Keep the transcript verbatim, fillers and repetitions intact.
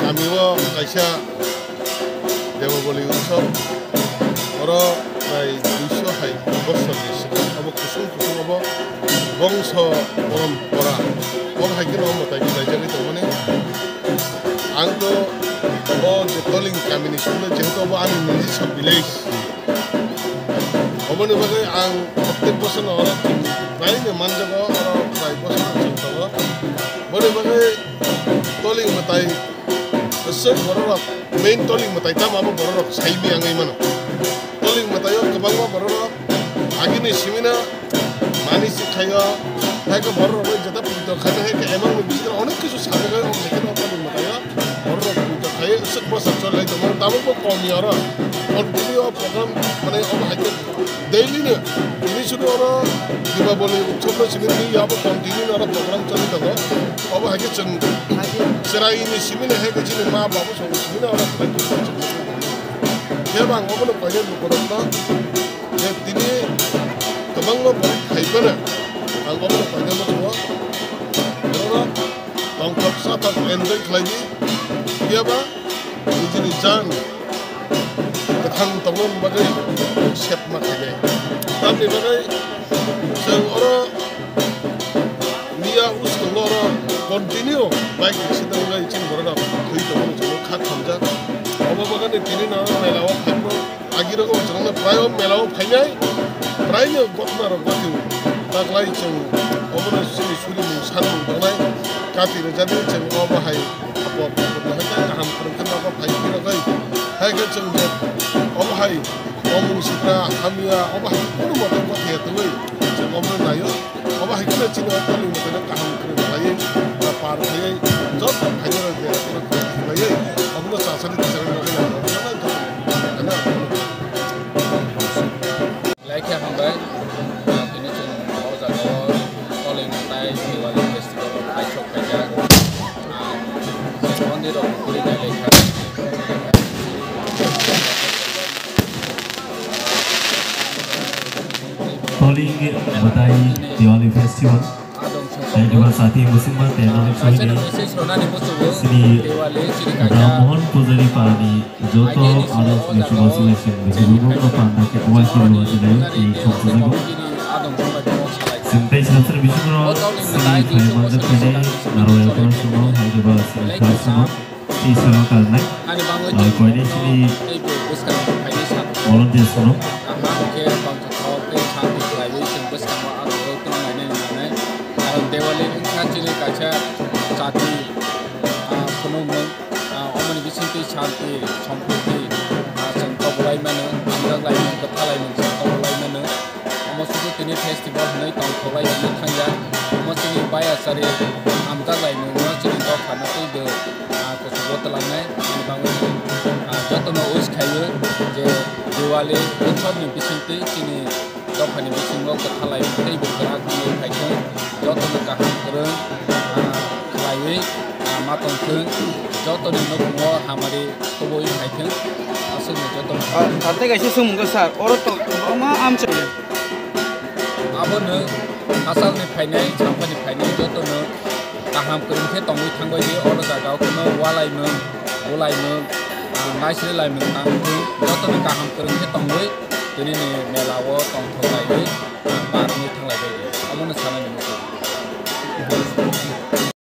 Kami o kaisa Debaboli utsob, oro prai duiso hai bosor ni swkang, abo kusung kusung abo bongso porompora, obo hai kheno omo tai khe laijagwi tongmani. Ang to o je Toling kami ni simi no, jehetu obo ani nijiswa village, oboni bagwi ang prottek bosor no oro prai no manjago, oro prai bosor no chwng tongo. Boni bagwi Toling mwtai aswk bororok main Toling mwtai tamo abo bororok sai miyangwi mano. Toling mwtaio kwbangma bororok agini simino manwi si khaio, hai khe bororokno jeta puito khaina hai khe emang ni bisingo onek kisu sajagwi o hai khe no Toling mwtaio bororok puito khaiwi aswk bwsa choli lai tongo. Tabukbo kom ni oro continue o program mane obo hai khe Daily no, tini sudu oro Dibaboli utsob no simi twi yabo continue no oro program choli tongo. Obo hai khe chwng chwrai ni simi no hai khe chini ma babu song simi no oro khlai tong khe bang obo no koine lukurok no je tini kwbangma borok khai phano ang obo no koine muchungo. Oro tongthok sathok enjoy khlai di. Phiya ba nijini jang kwthang tongna bagwi sepma khainai. Tamni bagwi chwng oro miya uskango oro continue bike accident wngwi chini borok rok thwi tongo, chwng kha thamjak. Obo bagwi tini no mela o phaibo agi rok chwng no prai o mela o phainai, prai no gotma rok gotio. Taklai chwng obo no chini suri mung san mung tongnai, kati rwjadi chwng obo hai. Abo bukurno hai khe kaham kwrwng khe nogo phai phirogwi. Hai khe chwng je omo hai, o mung sitra hamya, omo hai kunu mote gothiya tongwi chwng omo naio. Omo hai kheno chini o Toling mwtaino kaham kwrwng khlaiwi, ba par khaiwi, joto phainairok je khlaiwi, omono chasani tichani bagwi ang omo nang kha. Belai khe hambai, tini chwng o jaga o Toling mwtai Diwali festival rok naithok khaijak. Mondir rok kwrwi nailai kha. Toling mwtai Diwali festival. Tei duha sati muchungma tei norok sohini sini Ram Mohan Pujari parani joto adong sini subasubasing bisi bumung no panda khe obai khe luwa jilai tei songsujago. Chwng tei sasra bisingo sini phai manjak khainai naro yakora sumo hai duha sini kha sumo. Tei salo karnai. Ani bangwi ah, koini sini tei bo bwskango phainai sat. Volunteer sino. Kaham khe bangkha thok tei shanti khlaiwi chwng bwskango aro tonglainai nangnai. Karon Diwali wngkha chini kaisa jati, ah, phunukmung, ah, omoni bisingtwi shanti, sompriti, ah, chwng kobolaimano, hamjaklaimung, kwthalaimung chwng kobolaimano. Omo sudu tini festival hwnwi tongthoklai hwnwi thangya. Omo chini bayachari hamjaklaimungno chini dophano teibo, ah, kuchugo twlangnai. Ani bagwi, ah, jotono wish khaio je Diwali utsobni bisingtwi chini dophani bisingo kwthalai teibo kwrak wngwi phaithwng. Jotono kaham kwrwng, ah, khlaiwi, ah, ma tongthwng. Jotoni nukhungo hamari kubui hai khe aswkno joto. Ah, ah, tei kaisa swngmung khe, sir, oro to kwbangma amchai. Abono hachalni phainai, sampani phainai jotono kaham kwrwng khe tongwi thangbai di. Oro jaga o kheno walaimung, bulaimung, ah, naisri laimung tang thung, jotono kaham kwrwng khe tongwi tini ni mela o tongthok laiwi, ah,